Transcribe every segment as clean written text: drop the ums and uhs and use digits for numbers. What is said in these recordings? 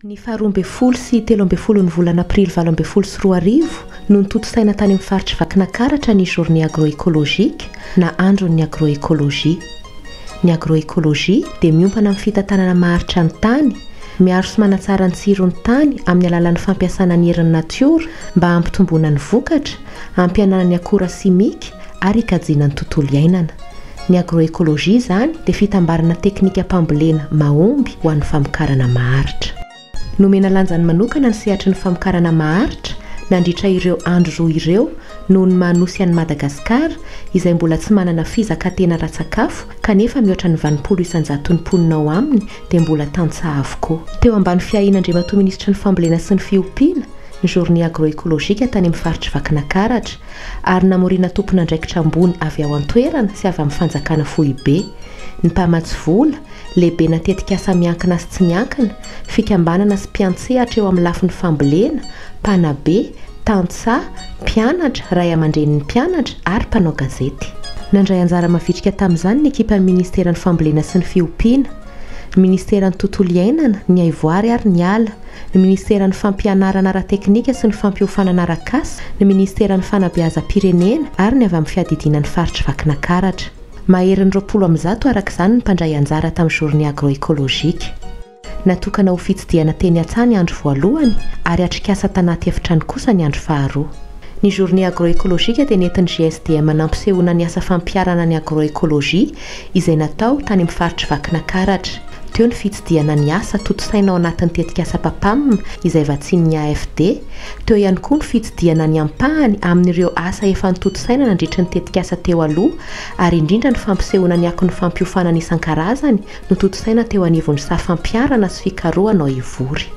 Ny faha 12 sy 13 ny volana aprily 2018 no notontosaina tany amin'ny faritry Vakinakaratra ny journée agroécologique na andron'ny agroécologie. Ny agroécologie dia miompana amin'ny fitantanana maharitra ny tany, miaro sy manatsara ny tsiron'ny tany amin'ny alalan'ny fampiasana ny herin'ny natiora mba hampitomboana ny vokatra, hampihenana ny akora simika ary hikajiana ny tontolo iainana. Ny agroécologie izany dia fitambarana teknikam-pambolena mahomby ho an'ny famokarana maharitra. Nomena lanjany manokana ny sehatry ny famokarana maharitra nandritra ireo andro roa ireo noho ny maha nosy an'i Madagasikara izay mbola tsy manana fizakantena ara-tsakafo kanefa mihoatra ny 80 isan-jaton'ny mponina ao aminy dia mbola tantsaha avokoa. Teo ambany fiahian'Andriamatoa Minisitry ny Fambolena sy ny Fiompiana ny journée agroécologique tany amin'ny faritr'i Vakinakaratra ary namoriana tompon'andraikitra ambony avy ao an-toerana sy avy amin'ny fanjakana foibe, ny mpamatsy vola, lehibena tetikasa miankina sy tsy miankina, fikambanana sy mpiantsehatra eo amin'ny lafiny fambolena, mpanabe, tantsaha, mpianatra, ray aman-drenin'ny mpianatra ary mpanao gazety. Nandray anjara mavitrika tamin'izany ny ekipan'ny Ministeran'ny Fambolena sy ny Fiompiana, ny Ministeran'ny Tontolo iainana, ny Haivoary ary ny Ala, ny Minisiteran'ny Fampianarana ara-teknika sy ny Fampiofanana arak'asa, ny Minisiteran'ny Fanabeazam-pirenena ary ny avy amin'ny Fiadidiana ny Faritr'i Vakinakaratra. Maherin'ny 120 araka izany ny mpandray anjara tamin'ny Journée agroécologique. Natokana ho fitsidihana teny an-tsaha ny andro voalohany ary atrikasa tanaty efitrano kosa ny andro faharoa. Ny Journée agroécologique dia nentin'ny GSDM nampisehoana ny asa fampiharana ny agroécologie izay natao tany amin'ny faritr'i Vakinakaratra. Teo ny fitsidihana ny asa tontosaina ao anatin'ny tetikasa Papam izay vatsian'ny AFD. Teo ihany koa ny fitsidihana ny ampahany amin'ireo asa efa notontosaina nandritry ny tetikasa teo aloha ary indrindra ny fampisehoana ny akon'ny fampiofanana isan-karazany notontosaina teo anivon'ny saha fampiharana sy fikarohana ao Ivory.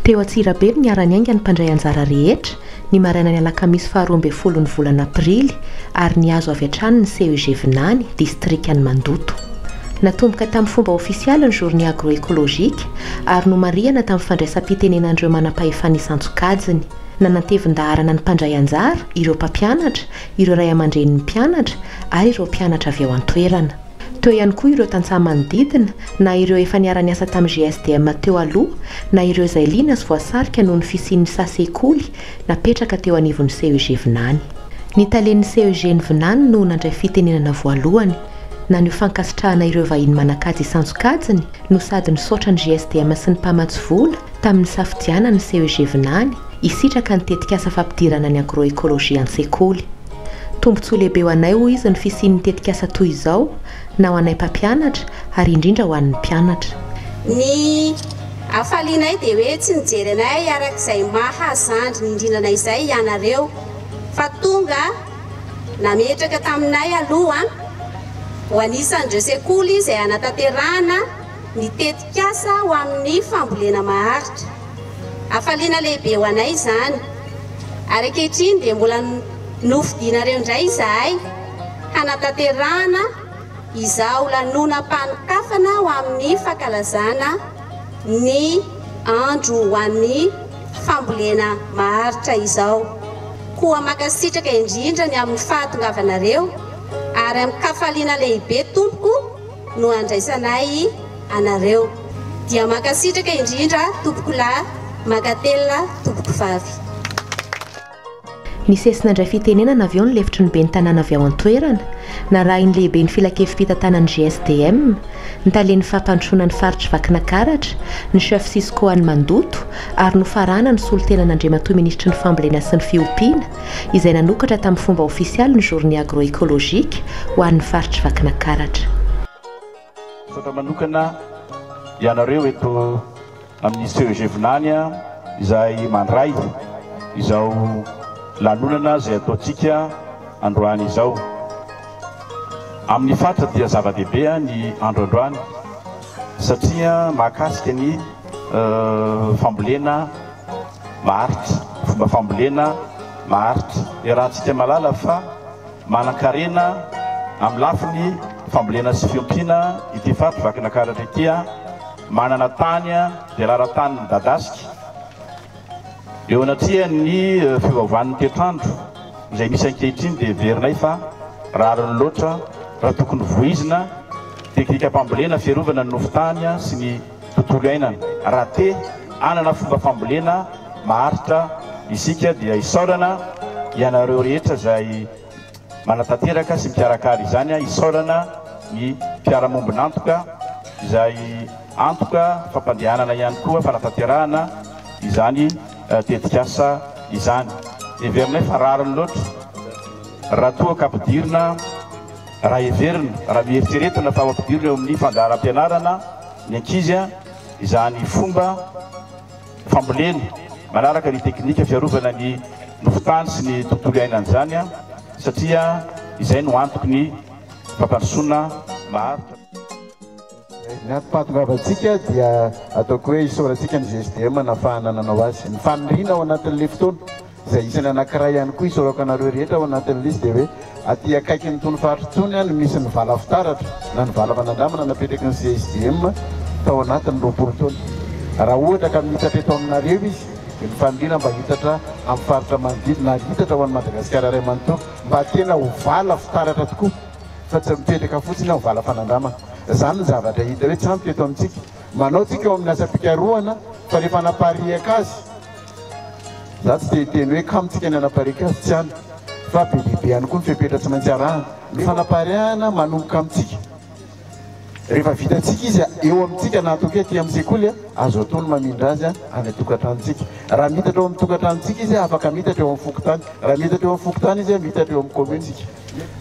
Teo Antsirabe no niara-niainga ny mpandray anjara rehetra ny marainan'ny alakamisy faha 12 ny volana aprily ary nihazo avy hatrany ny CEG Vinany, distrikan'i Mandoto. Natomboka tamin'ny fomba ofisialy ny journée agroécologique ary nomarihana tamin'ny fandraisam-pitenenan'ireo manam-pahefana isan-tsokajiny. Nanantevin-daharana ny mpandray anjara, ireo mpampianatra, ireo ray aman-drenin'ny mpianatra ary ireo mpianatra avy ao an-toerana. Teo ihany koa ireo tantsaha manodidina, na ireo efa niara-niasa tamin'ny GSDM teo aloha, na ireo izay liana sy voasarika noho ny fisian'ny saha sekoly napetraka teo anivon'ny CEG Vinany. Ny talen'ny CEG ny Vinany no nandray fitenenana voalohany, naneho fankasitrahana ireo vahiny manan-kaja isan-tsokajiny no sady nisaotra ny GSDM sy ny mpamatsy vola tamin'ny nisafidianany ny CEG Vinany hisitraka ny tetikasa fampidirana ny agroécologie an-tsekoly. Tombontsoa lehibe ho anay hoy izy ny fisian'ny tetikasa toy izao na ho anay mpampianatra ary indrindra ho an'ny mpianatra. Ny hafalianay dia hoe tsy nijery anay araka izay maha zandriny indrindra anay izay ianareo fa tonga nametraka taminay aloha ho anisan'ireo sekoly izay hanatanterahana ny tetikasa ho amin'ny fambolena maharitra. Hafaliana lehibe ho anay izany. Ary ankehitriny dia mbola nofidinareo indray izahay hanatanterahana izao lanonam-panokafana ho amin'ny fankalazana ny andro ho an'ny fambolena maharitra izao. Koa mankasitraka indrindra ny amin'ny fahatongavanareo ary amin-kafaliana lehibe tompoko no andraisanay anareo. Dia mankasitraka indrindra tompokolahy, mankatelina tompokovavy. Nisesy nandray fitenenana avy eo ny lefitry ny ben'ny tanàna avy ao an-toerana, narahin'ny lehiben'ny filankevi-pitantanan'ny GSDM, ny talen'ny fampandrosoana ny faritr'i Vakinakaratra, ny chef Cisco any Mandoto ary nofaranana ny solontenan'Andriamatoa Minisitry ny Fambolena sy ny Fiompiana, izay nanokatra tamin'ny fomba ofisialy ny journée agroécologique ho an'ny faritr'i Vakinakaratra. Misaotra manokana ianareo eto amin'ny CEG Vinany izay mandray izao lanonana izay ataontsika androany izao. Amin'ny faritra dia zava-dehibe ny andro androany satria mahakasika ny fambolena maharitra, fomba fambolena maharitra. Iarahantsika mahalala fa manankarena amin'ny lafiny fambolena sy fiompiana ity faritra Vakinankaratra ity, manana tany velaran-tany midadasika. Eo anatrehan'ny fiovaovan'ny toetr'andro izay misy ankehitriny dia heverinay fa rariny loatra raha tokony voizina teknikam-pambolena fiarovana ny nofon-tany sy ny tontolo iainana raha te. hanana fomba fambolena maharitra isika dia isaorana ianareo rehetra izay manatanteraka sy mikarakara izany, isaorana ny mpiara-mombon'antoka izay antoka fampandehanana ihany koa fanatanterahana izany tetikasa izany. Heverinay fa rariny loatra raha toa ka ampidirina, raha heverina, raha mieritreretina fa ho ampidirina eo amin'ny fandaharam-pianarana ny ankizy izany fomba fambolena manaraka ny teknika fiarovana ny nofon-tany sy ny tontolo iainana izany satria izay no antoky ny fampandrosoana maharitra. Ny antom-pahatongavantsika dia ataoko hoe isaorantsika ny GSDM nahafahana nanao azy. Ny faniriana ao anatin'ilay fotoana, izay isan'ny anankiray ihany koa isaorako anareo rehetra ao anatin'ilay izy dia hoe aty akaikin'itony faritra itony no misy ny vala fitaratra na ny vala fanandramana napetraky ny CSDM tao anatin'ny 20 taona. Raha ohatra ka miitatra eto aminareo izy dia ny faniriana mba hiitatra amin'ny faritra manodidina ary hiitatra ho an'i Madagasikara iray manontolo mba tena ho vala fitaratra tokoa fa tsy mipetraka fotsiny ao vala fanandramana. Izany ny zavatra hita hoe tsy ampy eto amintsika. Manao tsika ao amin'ny asam-pikarohana fa rehefa hanapariaka azy, za tsy te hiteny hoe kamo tsika ny hanapariaka azy, tsy any, fa be dia be ihany koa ny fepetra tsy maintsy arahana. Ny fanapariahana manomboka amintsika. Rehefa vitantsika izy eo amintsika na ataoko hoe aty amin'ny sekoly, azo atao ny mamindra azy any an-tokantranontsika. Raha miitatra ao amin'ny tokantranontsika izy, afaka miitatra eo amin'ny fokontany. Raha miitatra eo amin'ny fokontany izy, miitatra eo amin'ny commune.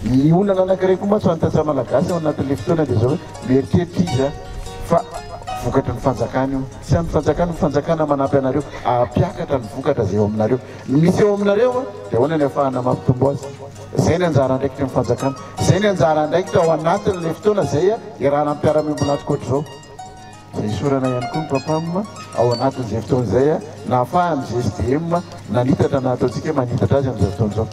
Ny olana anankiray koa mantsy ho an'ny tantsaha malagasy ao anatin'ilay fotoana dia izao hoe mieritreritra izy fa vokatry ny fanjakana io. Tsy an'ny fanjakana io, ny fanjakana manampy anareo hampiakatra ny vokatra izay eo aminareo. Ny misy eo aminareo dia ahoana ny ahafahana mampitombo azy. Izay ny anjara andraikitry ny fanjakana. Izay ny anjara andraikitra ao anatin'ilay fotoana izay iarahana amin'ny mpiara-miombon'antoka ohatr'izao. Izay isaorana ihany koa ny Pampam ao anatin'izay fotoana izay nahafahan'ny GSDM nanitatra na ataontsika hoe manitatra azy amin'izao fotoana izao.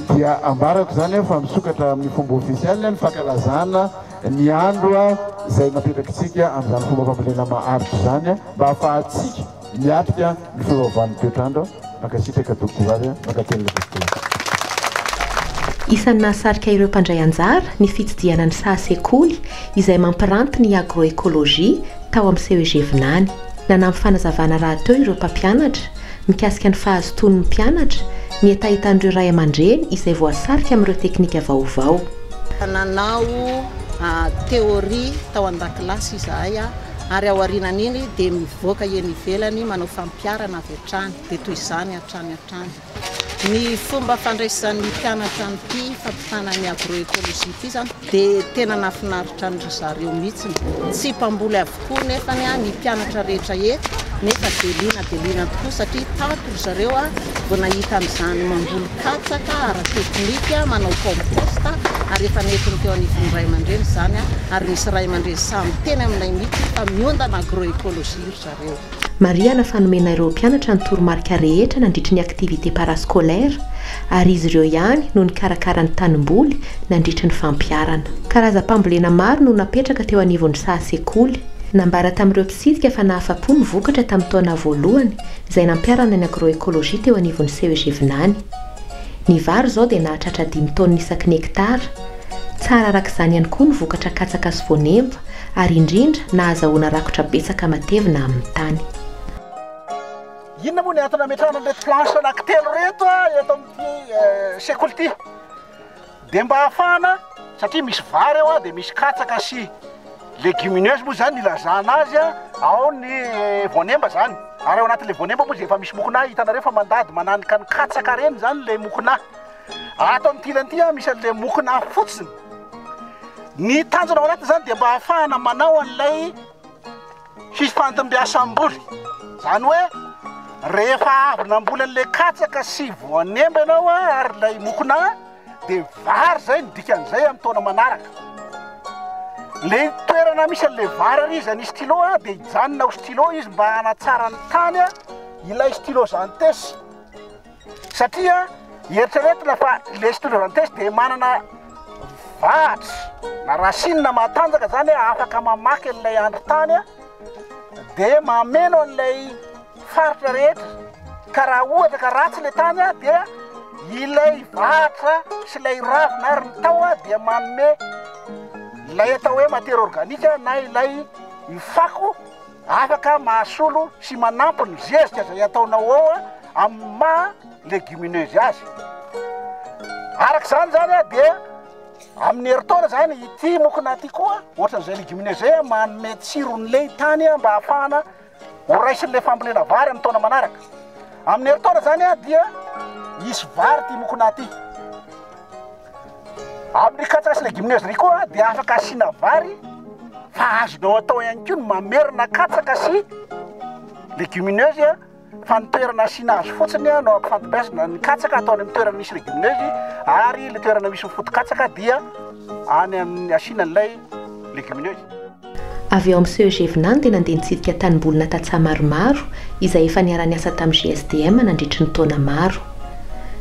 Dia ambarako izany fa misokatra amin'ny fomba ofisialy ny fankalazana ny andro izay napetrakitsika amin'izany fomba fambolena maharitra izany mba hahafahantsika miatrika ny fiovaovan'ny toetr'andro. Mankasitraka tompoko vavy a, mankatelina tompoko lahy. Isan'ny nahasarika ireo mpandray anjara ny fitsidihana ny saha sekoly izay mampiranty ny agroécologie tao amin'ny CEG Vinany. Nanampy fanazavana rahateo ireo mpampianatra mikasika ny fahazotoan'ny mpianatra, ny hetahetan'ireo ray aman-dreny izay voasarika amin'ireo teknika vaovao. Nanao théorie tao an-dakilasy izahay ary aorianan'iny dia mivoaka eny ivelany manao fampiharana avy hatrany, dia toy izany hatrany hatrany. Ny fomba fandraisan'ny mpianatra an'ity fampitana ny agroécologie ity izany dia tena nahafinaritra an-dry zareo mihitsy. Tsy mpamboly avokoa nefa ny mpianatra rehetra eto nefa dia liana dia liana tokoa satria tato ry zareo vao nahita an'izany mamboly katsaka ara-teknika, manao compost ary efa nentiny teo anivon'ny ray aman-dreny izany ary misy ray aman-dreny samy miteny aminay mihitsy fa miondana agroécologie ry zareo. Marihana fa nomena ireo mpianatra ny toromarika rehetra nandritry ny activité parascolaire ary izy ireo ihany no nikarakara ny tanimboly nandritry ny fampiharana. Karazam-pambolena maro no napetraka teo anivon'ny saha sekoly. Nambara tamin'ireo mpitsidika fa nahafa-po ny vokatra tamin'ny taona voalohany izay nampiharana ny agroécologie teo anivon'ny CEG Vinany. Ny vary izao dia nahatratra dimy taonina isaky ny hektara. Tsara araka izany ihany koa ny vokatra katsaka sy voanemba ary indrindra nahazahoana rakotra betsaka matevina amin'ny tany. Inona moa ny antony nametrahana an'ireto planche anankitelo ireto eto amin'ity sekoly ity? Dia mba hahafahana, satria misy vary ao dia misy katsaka sy légumineuse moa izany ny ilazana azy, ao ny voanemba izany. Ary ao anatin'ilay voanemba moa izay efa misy mokona, hitanareo fa mandady mananika ny katsaka ireny izany ilay mokona. Ato amin'ity ilany ity misy an'ilay mokona fotsiny. Ny tanjona ao anatiny izany dia mba hahafahana manao an'ilay fifandimbiasam-boly. Izany hoe rehefa avy namboly an'ilay katsaka sy voanemba ianao ary ilay mokona dia vary izay ny dikan'izay amin'ny taona manaraka. Ilay toerana misy an'ilay vary ary izy any stylo dia hijanona ho stylo izy mba hanatsara ny tany ilay stylosanthes. Satria eritreretina fa ilay stylosanthes dia manana vahatra na racine matanjaka zany afaka mamaky an'ilay andrin-tany dia mameno an'ilay faritra rehetra. Ka raha ohatra ka ratsy ilay tany dia ilay vahatra sy ilay ravina ary ny taho dia manome ilay atao hoe matière organique na ilay fako. Afaka mahasolo sy manampy ny zezika izay ataonao ao amin'ny maha légumineuse azy. Araka izany izany dia amin'ny herintaona izany ity mokona ity koa ohatran'izay légumineuse izay manome tsiron'ilay tany mba hahafahana ho raisin'ilay fambolena vary amin'ny taona manaraka. Amin'ny herintaona izany dia hisy vary ity mokona ity. Amin'ny katsaka sy légumineuse koa dia afaka asiana vary fa azonao atao ihany koa ny mamerina katsaka sy légumineuse fa ny toerana asiana azy fotsiny no ampifandimbiasina. Ny katsaka atao any amin'ny toerana misy légumineuse ary ilay toerana misy ny foto-katsaka dia any amin'ny asiana an'ilay légumineuse. Avy ao amin'ny CEG Vinany dia nandeha nitsidika tanimbolina tantsaha maromaro izay efa niara-niasa tamin'ny GSDM nandritry ny taona maro.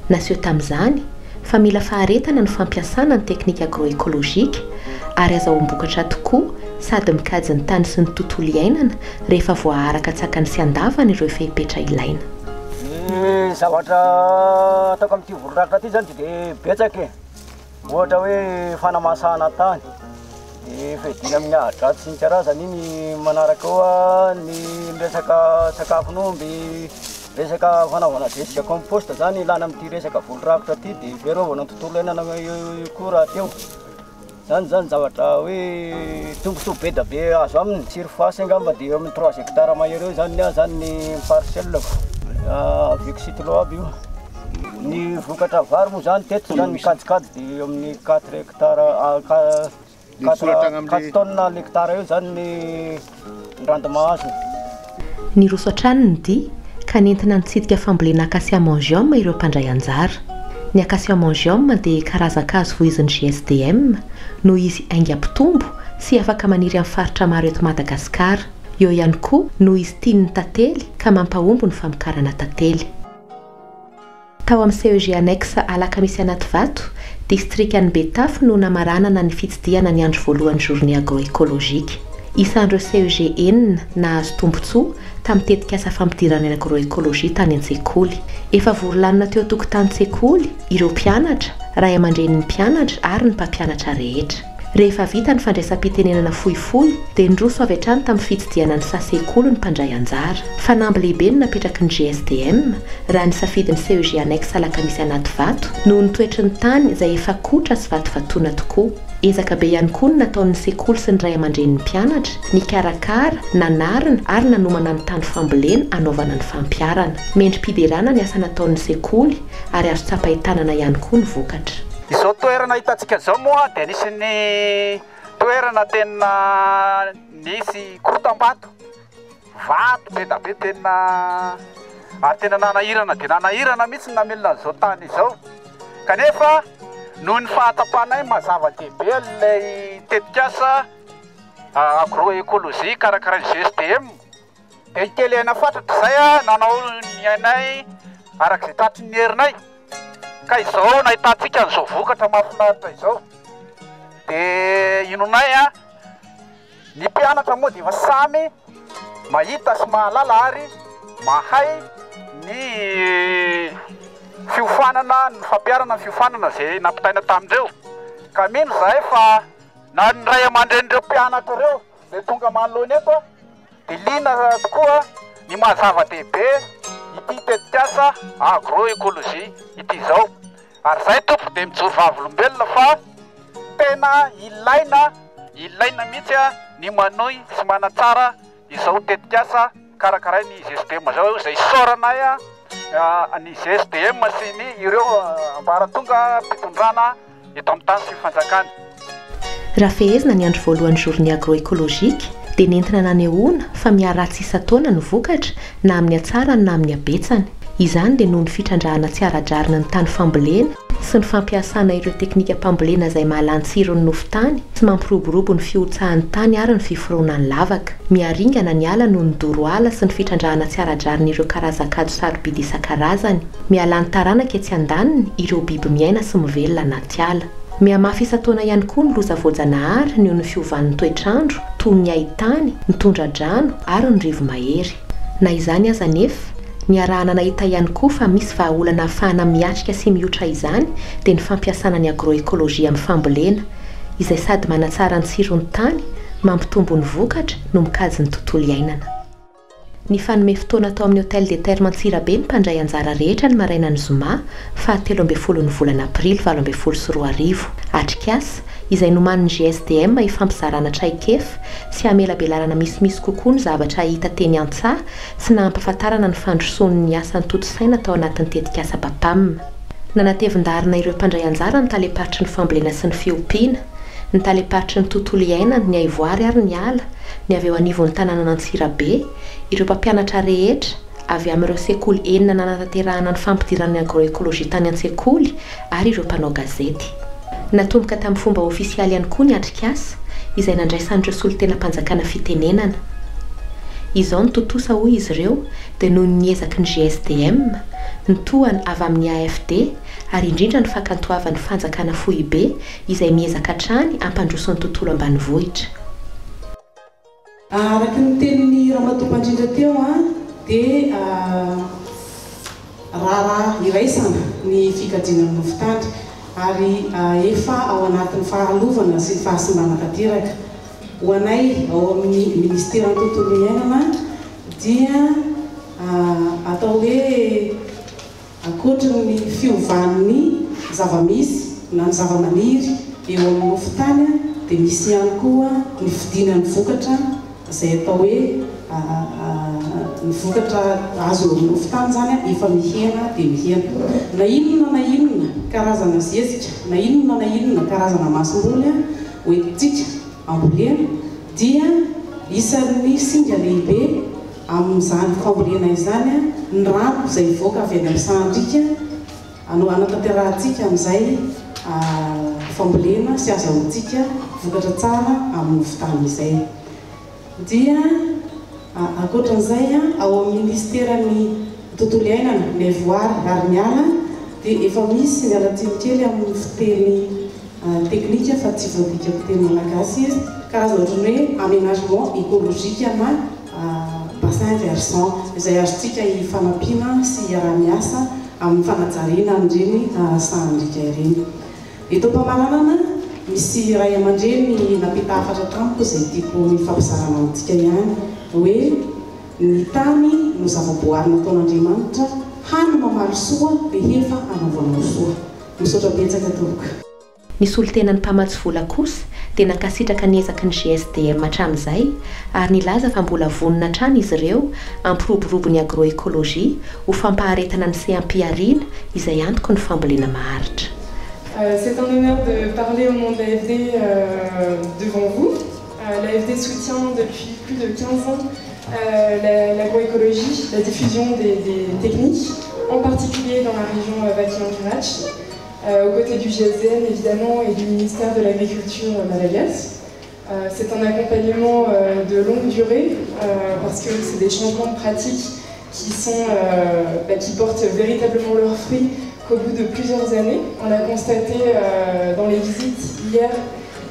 Naseho tamin'izany fa mila faharetana ny fampiasana ny teknika agroécologique ary azahoam-bokatra tokoa sady mikajy ny tany sy ny tontolo iainana rehefa voaaraka an-tsakany sy an-davany ireo fepetra ilaina. Ny zavatra ataoko amin'ity voly rakotra ity zany tsy dia betsaka e. Ohatra hoe fanamasahana tany, dia fiadiana amin'ny ahidratsy sy ny karazany iny, manaraka eo ny resaka sakafon'omby, resaka fanaovana zezika compost zany ilana amin'ity resaka voly rakotra ity, dia fiarovana ny tontolo iainana io koa rahateo. Zany zany zavatra hoe tombontsoa be dia be azo aminy. Surface angamba dia eo amin'ny trois hectares mahery eo zany ny ahy zany ny parcelle-ko, avec cyclo aby io. Ny vokatra vary moa zany teto zany ny kajikajy dia eo amin'ny 4 hectares 4 tonnes à l'hectare eo zany ny rendement azony. Niroso hatrany ny dia ka nentina nitsidika fambolena Acacia mangium ireo mpandray anjara. Ny Acacia mangium dia karazan-kazo voizin'ny GSDM noho izy haingam-pitombo sy afaka maniry amin'ny faritra maro eto Madagasikara. Eo ihany koa noho izy tian'ny tantely ka mampahomby ny famokarana tantely. Tao amin'ny CEG Annexe Alakamisy Anativato, distrikan'i Betafo no namaranana ny fitsidihana ny andro voalohan'ny Journée agroécologique. Isan'ireo CEG enina nahazo tombontsoa tamin'ny tetikasa fampidirana ny agroécologie tany an-tsekoly. Efa vory lanona teo an-tokotanin-tsekoly ireo mpianatra, ray aman-drenin'ny mpianatra ary ny mpampianatra rehetra. Rehefa vita ny fandraisam-pitenenana fohifohy dia niroso avy hatrany tamin'ny fitsidihana ny saha sekoly ny mpandray anjara. Fanamby lehibe no napetraky ny GSDM raha nisafidy ny CEG Annexe Alakamisy Anativato noho ny toetry ny tany izay efa kotra sy vatovatoana tokoa. Ezaka be ihany koa no nataon'ny sekoly sy ny ray aman-drenin'ny mpianatra nikarakara, nanarina ary nanomana ny tany fambolena hanaovana ny fampiharana. Mendri-piderana ny asa nataon'ny sekoly ary azo tsapain-tanana ihany koa ny vokatra. Izao toerana hitantsika izao moa dia anisan'ny toerana tena nisy korotam-bato, vato be da be tena ary tena nanahirana dia nanahirana mihitsy ny namelona an'izao tany izao. Kanefa noho ny fahatsapanay maha zava-dehibe ilay tetikasa agroécologie karakarain'ny GSDM, Dia nikely aina fatratra izay aho nanao ny ainay araka izay tratry ny herinay. Ka izao nahitantsika an'izao vokatra mahafinaritra izao. Dia inonay an, ny mpianatra moa dia efa samy mahita sy mahalala ary mahay ny fiofanana, ny fampiharana ny fiofanana izay nampitaina tamin'ireo. Ka mino izahay fa na ny ray aman-drenin'ireo mpianatra ireo izay tonga manoloana eto dia liana tokoa ny maha zava-dehibe ity tetikasa agroécologie ity izao. Ary izay tompoko dia mijoro vavolombelona fa tena ilaina, ilaina mihitsy ny manohy sy manatsara izao tetikasa karakarain'ny GSDM izao, izay isaoranay ny GSDM sy ny ireo ambaratonga mpitondrana eto amin'ny tany sy ny fanjakana. Raha fehezina ny andro voalohan'ny Journée agroécologique dia nentina nanehoana fa miharatsy isan-taona ny vokatra na amin'ny hatsarany na amin'ny habetsany. Izany dia noho ny fitrandrahana tsy ara-drariny ny tany fambolena sy ny fampiasana ireo teknikam-pambolena izay mahalany tsiron'ny nofon-tany sy mampiroborobo ny fihotsahan'ny tany ary ny fiforonan'ny lavaka. Miharingana ny ala noho ny doro ala sy ny fitrandrahana tsy ara-drariny ireo karazan-kajo sarobidy isan-karazany. Mihalany taranaka etsy andaniny ireo biby miaina sy mivelona anaty ala. Mihamafy isan-taona ihany koa ny loza voajanahary noho ny fiovan'ny toetr'andro, toy ny haintany, ny tondra-drano ary ny rivo-mahery. Na izany aza anefa, niarahana nahita ihany koa fa misy vahaolana ahafahana miatrika sy mihoitra izany dia ny fampiasana ny agroécologie amin'ny fambolena, izay sady manatsara ny tsiron'ny tany mampitombo ny vokatra no mikajy ny tontolo iainana. Nifanome fotoana tao amin'ny Hotel des Thermes Antsirabe ny mpandray anjara rehetra ny marainan'ny zoma faha 13 ny volana aprily 2018. Atrikasa izay nomanin'ny GSDM hifampizarana traikefa sy hamelabelarana misimisy kokoa ny zavatra hita teny an-tsaha sy nahampafantarana ny fandrosoan'ny asa notontosaina tao anatin'ny tetikasa PAPAM. Nanatevin-daharana ireo mpandray anjara ny talem-paritry ny fambolena sy ny fiompiana, ny talem-paritry ny tontolo iainana, ny haivoary ary ny ala, ny avy eo anivon'ny tanànan'Antsirabe, ireo mpampianatra rehetra avy amin'ireo sekoly enina nanatanterahana ny fampidirana ny agroécologie tany an-tsekoly ary ireo mpanao gazety. Natomboka tamin'ny fomba ofisialy ihany koa ny atrikasa, izay nandraisan'ireo solontenam-panjakana fitenenana. Izao no tontosa hoy izy ireo dia noho ny ezaky ny GSDM, ny tohana avy amin'ny AFD ary indrindra ny fakantoavan'ny fanjakana foibe izay miezaka hatrany hampandroso ny tontolo ambanivohitra. Araka ny tenin'ny Ramatoa Mpandrindra teo dia raharaha iraisana ny fikajiana ny nofon-tany ary efa ao anatin'ny fahalovana sy ny fahasimbana tanteraka. Ho anay ao amin'ny Minisiteran'ny Tontolo Iainana dia atao hoe Ankoatry ny fiovan'ny zava-misy na ny zava-maniry eo amin'ny nofon-tany dia misy ihany koa ny fidinan'ny vokatra izay atao hoe ny vokatra azo eo amin'ny nofon-tany izany efa mihena dia mihena. Na inona na inona karazana zezika, na inona na inona karazana masomboly hoentintsika ambolena dia isan'ny singa lehibe Amin'izany fambolena izany, ny rano izay mivoaka avy any amin'ny sahan-driaka no anatanterahantsika amin'izay fambolena sy azahoantsika vokatra tsara amin'ny fotoana izay. Dia ankoatran'izay, ao amin'ny minisiteran'ny tontolo iainana, ny haivoary ary ny ala dia efa misy, miala tsiny kely amin'ny fiteny teknika fa tsy voadikako teny malagasy izy, karazana ohatran'ny hoe aménagement écologique na bassin versant, izay azontsika ifanampiana sy iaraha-miasa amin'ny fanajariana an'ireny sahan-driaka ireny. Eto am-pamaranana, misy ray aman-dreny nampita hafatra tamiko izay tiako hifampizarana amintsika ihany, hoe ny tany no zava-boary nataon'Andriamanitra hany mamaly soa rehefa anaovanao soa. Misaotra betsaka tompoko. Ny solontenan'ny mpamatsy vola kosa dia nankasitraka ny ezaky ny GSDM hatramin'izay ary nilaza fa mbola vonona hatrany izy ireo hampiroborobo ny agroécologie ho fampaharetana ny seham-pihariana izay antoky ny fambolena maharitra. C'est un honneur de parler au nom de l'AFD devant vous. L'AFD soutient depuis plus de 15 ans l'agroécologie, la diffusion des techniques, en particulier dans la région Vakinankaratra. Aux côtés du GSDM évidemment et du ministère de l'Agriculture malagasy. C'est un accompagnement de longue durée parce que c'est des changements de pratiques qui, sont, bah, qui portent véritablement leurs fruits qu'au bout de plusieurs années. On l'a constaté dans les visites hier,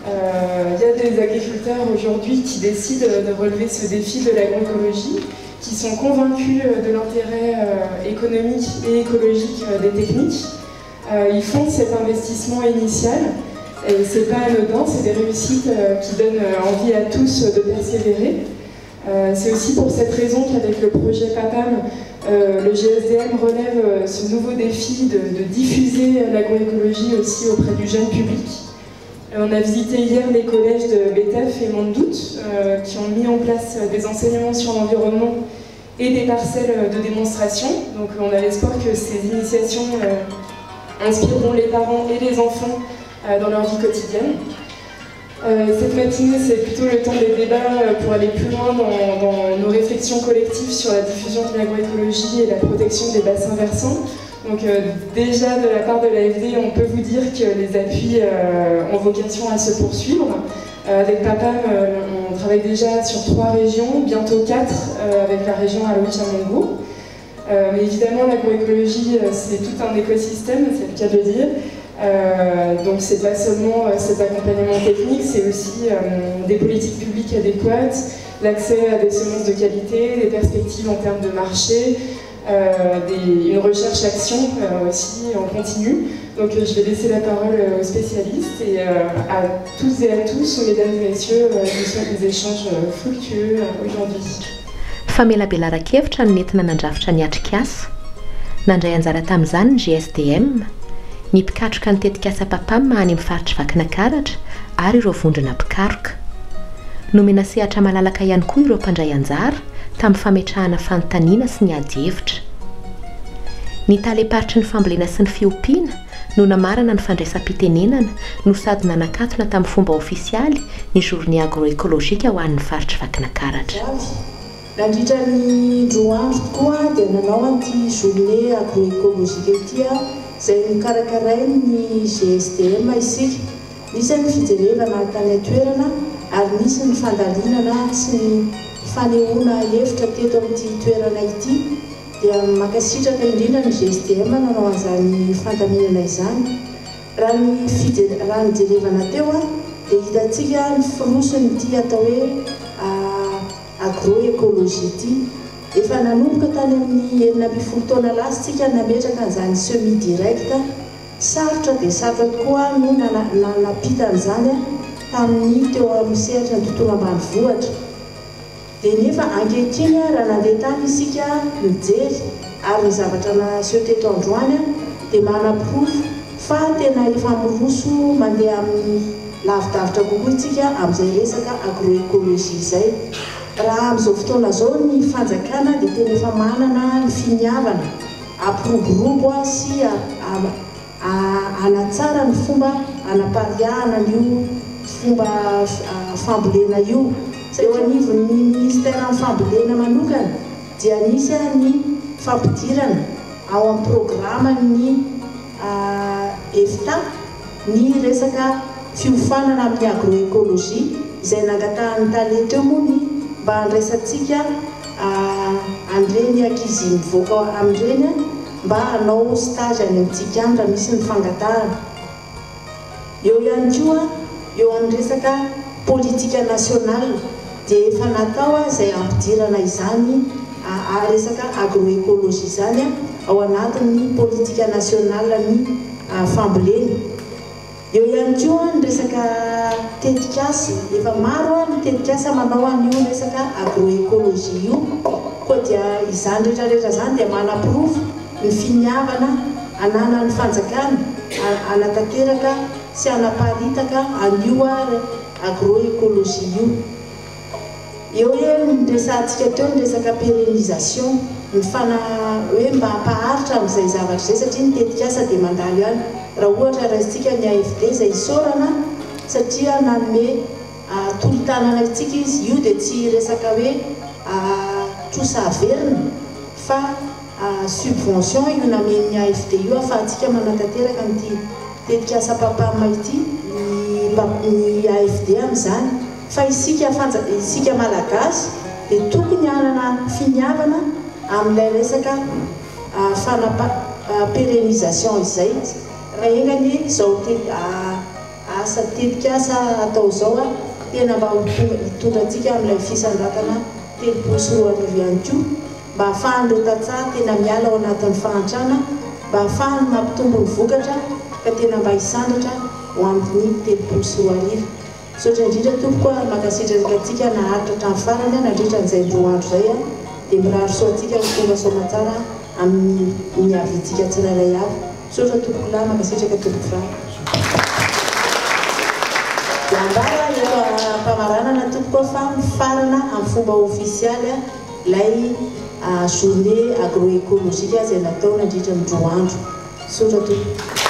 il y a des agriculteurs aujourd'hui qui décident de relever ce défi de l'agroécologie, qui sont convaincus de l'intérêt économique et écologique des techniques. Ils font cet investissement initial et c'est pas anodin, c'est des réussites qui donnent envie à tous de persévérer. C'est aussi pour cette raison qu'avec le projet PAPAM, le GSDM relève ce nouveau défi de diffuser l'agroécologie aussi auprès du jeune public. On a visité hier les collèges de Betef et Mandout qui ont mis en place des enseignements sur l'environnement et des parcelles de démonstration. Donc on a l'espoir que ces initiations inspireront les parents et les enfants dans leur vie quotidienne. Cette matinée, c'est plutôt le temps des débats pour aller plus loin dans nos réflexions collectives sur la diffusion de l'agroécologie et la protection des bassins versants. Donc déjà, de la part de l'AFD, on peut vous dire que les appuis ont vocation à se poursuivre. Avec PAPAM, on travaille déjà sur 3 régions, bientôt 4, avec la région Alaotra-Mangoro. Mais évidemment, l'agroécologie, c'est tout un écosystème, c'est le cas de le dire. Donc c'est pas seulement cet accompagnement technique, c'est aussi des politiques publiques adéquates, l'accès à des semences de qualité, des perspectives en termes de marché, Des, une recherche-action aussi en continu. Donc je vais laisser la parole aux spécialistes et à toutes et à tous, mesdames et messieurs, je vous souhaite des échanges fructueux aujourd'hui. Famelabelaran-kevitra no nentina nandrafitra ny atrikasa. Nandray anjara tamin'izany ny GSDM, ny mpikatroka ny tetikasa Papam any amin'ny faritr'i Vakinakaratra ary ireo vondrona mpikaroka. Nomena sehatra malalaka ihany koa ireo mpandray anjara tamin'ny fametrahana fanontaniana sy ny ady hevitra. Ny talem-paritry ny fambolena sy ny fiompiana no namarana ny fandraisam-pitenenana no sady nanakatona tamin'ny fomba ofisialy ny Journée agroécologique ho an'ny faritr'i Vakinakaratra. Nandritra ny roa andro tokoa dia nanao an'ity Journée agroécologique ity izay nokarakarain'ny GSDM isika. Nisy ny fijerevana tany an-toerana ary nisy ny fandalinana sy ny fanehoana hevitra teto amin'ity toerana ity. Dia mankasitraka indrindra ny GSDM nanao an'izany fandaminana izany. Raha ny fije raha ny jerevana teo dia hitantsika ny firoson'ity atao hoe agroécologie ity. Efa nanomboka tany amin'ny 16 taona lasa isika nametraka an'izany semis direct. Sarotra dia sarotra tokoa no nanampita an'izany tamin'ny teo amin'ny sehatra ny tontolo ambanivohitra. Dia nefa ankehitriny raha nandeha tany isika nijery ary ny zavatra naseho teto androany dia manaporofo fa tena efa miroso mandeha amin'ny lavidavitra kokoa isika amin'izay resaka agroécologie izay. Raha amin'izao fotoana izao ny fanjakana dia tena efa manana ny finiavana hampiroborobo sy hanatsara ny fomba hanapariahana an'io fomba fambolena io. Eo anivon'ny minisiteran'ny fambolena manokana dia nisy ny fampidirana ao amin'ny programan'ny EFTA ny resaka fiofanana amin'ny agroécologie izay nangatahan'ny tale teo moa ny mba handraisantsika an'ireny ankizy mivoaka amin'ireny mba hanao stage any amintsika any raha misy ny fangatahana. Eo ihany koa eo amin'ny resaka politique nationale dia efa natao izay hampidirana izany resaka agroécologie izany ao anatin'ny politique nationale ny fambolena. Eo ihany koa ny resaka tetikasa, efa maro ny tetikasa manao an'io resaka agroécologie io, koa dia izany rehetra rehetra izany dia manaporofo ny finiavana ananan'ny fanjakana hanatanteraka sy hanaparitaka an'io agroécologie io. Eo hoe ny resahantsika teo ny resaka pérennisation, ny fana hoe mba hampaharitra amin'izay zavatra izay satria ny tetikasa dia mandalo ihany. Raha ohatra raisintsika ny AFD izay isaorana satria nanome tolo-tanana antsika izy, io dia tsy resaka hoe trosa averina fa subvention io namen'ny AFD io ahafahantsika manatanteraka an'ity tetikasa PAPAM ity, ny AFD amin'izany. Fa isika fanja isika Malagasy dia tokony hanana finiavana amin'ilay resaka fanapa pérennisation izay. Raha enga anie izao te asa tetikasa atao izao tena mba ho tonga hitondra antsika amin'ilay fisandratana 2030 ihany koa mba ahafahan'ireo tantsaha tena miala ao anatin'ny fahantrana mba ahafahany mampitombo ny vokatra ka tena mba hisandratra ho amin'ny 2030. Misaotra indrindra tompoko ary mankasitraka antsika naharitra hatramin'ny farany nandritra an'izay roa andro izay dia mirary soa antsika ho tonga soamantsara amin'ny niaviantsika tsirairay avy. Misaotra tompoko lahy, mankasitraka tompoko vavy. Dia ambara eto am-pamaranana tompoko fa mifarana amin'ny fomba ofisialy ilay journée agroécologique izay natao nandritra ny roa andro. Misaotra tompoko.